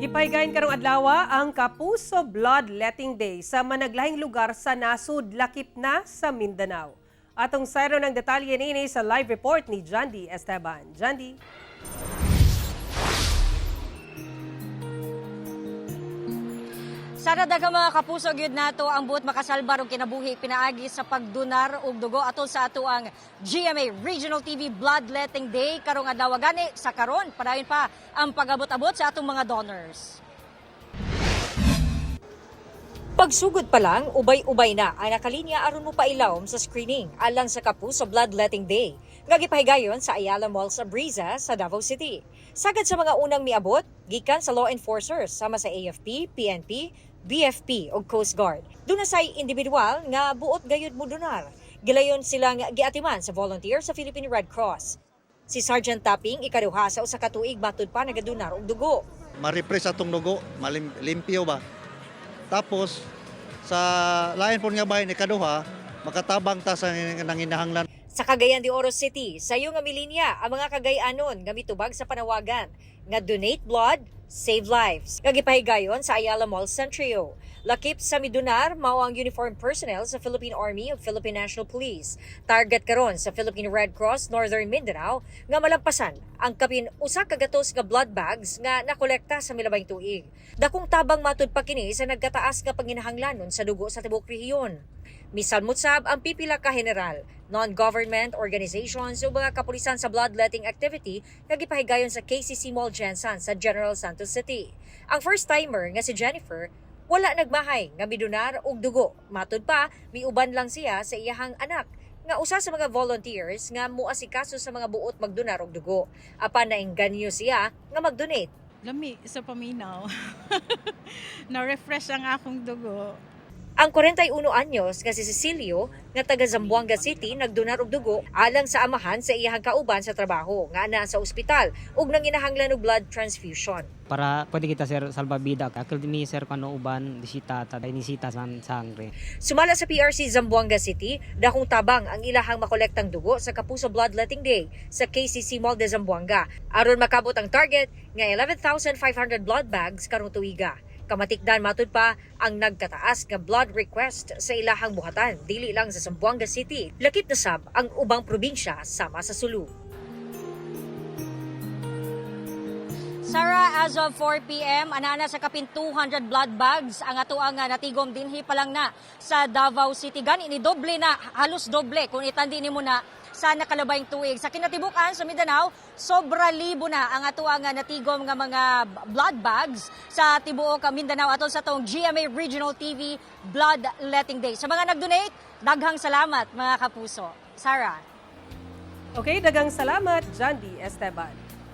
Gipahigayon karong adlaw ang Kapuso Bloodletting Day sa managlahing lugar sa nasud, lakip na sa Mindanao. Atong sayron ang detalye niini sa live report ni Jandy Esteban. Jandy. Sana daghang mga kapuso gyud nato ang buot makasalbar og kinabuhi pinaagi sa pagdunar og dugo atol sa ato ang GMA Regional TV Bloodletting Day karong adlaw. Gani sa karon, padayon pa ang pag-abot-abot sa atong mga donors. Pagsugod pa lang, ubay-ubay na ang nakalinya aron mo pailawom sa screening alang sa Kapuso Bloodletting Day nga gipahigayon sa Ayala Mall sa Briza sa Davao City. Sagad sa mga unang miabot, gikan sa law enforcers sama sa AFP, PNP, BFP ug Coast Guard. Duna say individual nga buot gayud mo donar. Gilayon silang giatiman sa volunteer sa Philippine Red Cross. Si Sergeant Tapping, ikaduha sa 1 ka tuig matud pa nagadunar og dugo. Ma-refresh atong dugo, malimpyo ba. Tapos sa lain po nga bahin, ikaduha, makatabang ta sa nanginahanglan. Sa Cagayan de Oro City, sayo nga milinya ang mga Cagayanon nga mitubag sa panawagan nga "Donate Blood, Save Lives" nga gipahigayon sa Ayala Mall Centrio. Lakip sa midunar mao ang uniformed personnel sa Philippine Army ug Philippine National Police. Target karon sa Philippine Red Cross Northern Mindanao nga malampasan ang kapin 1 ka gatos nga blood bags nga nakolekta sa milabayng tuig. Dakong tabang matud pa kini sa nagkataas nga panginahanglanon sa dugo sa tibuok rehiyon. Misalmot sab ang pipila ka general, non-government organizations ug mga kapulisan sa bloodletting activity nga gipahigayon sa KCC Mall GenSan sa General Santos City. Ang first-timer nga si Jennifer, wala nagmahay nga midunar og dugo. Matud pa, miuban lang siya sa iyahang anak nga usa sa mga volunteers nga muasikaso sa mga buot magdunar og dugo. Apan naengganyo siya nga magdonate. Lami sa paminaw. Na-refresh ang akong dugo. Ang 41 anyos nga si Cecilio nga taga Zamboanga City, nagdonar og dugo alang sa amahan sa iyahang kauban sa trabaho nga naa sa ospital ug nanginahanglan og blood transfusion. Para pwede kita, sir, salbabida. Akil mi, sir, kano uban disita ta nisita san sangre. Sumala sa PRC Zamboanga City, dakong tabang ang ilahang makolektang dugo sa Kapuso Bloodletting Day sa KCC Mall de Zamboanga aron makabot ang target nga 11,500 blood bags karong tuiga. Kamatikdan matud pa ang nagkataas nga blood request sa ilahang buhatan dili lang sa Zamboanga City, lakip na sab ang ubang probinsya sama sa Sulu. Sarah, as of 4 p.m., anana sa kapin 200 blood bags ang atoang natigom dinhi pa lang na sa Davao City. Gani ni doble na, halos doble kung itandi nimo na sa nakalabayng tuig. Sa kinatibukan sa Mindanao, sobra libo na ang atoang natigom nga mga blood bags sa tibuok Mindanao atol sa atong GMA Regional TV Bloodletting Day. Sa mga nag-donate, daghang salamat, mga kapuso. Sarah. Okay, daghang salamat, Jandy Esteban.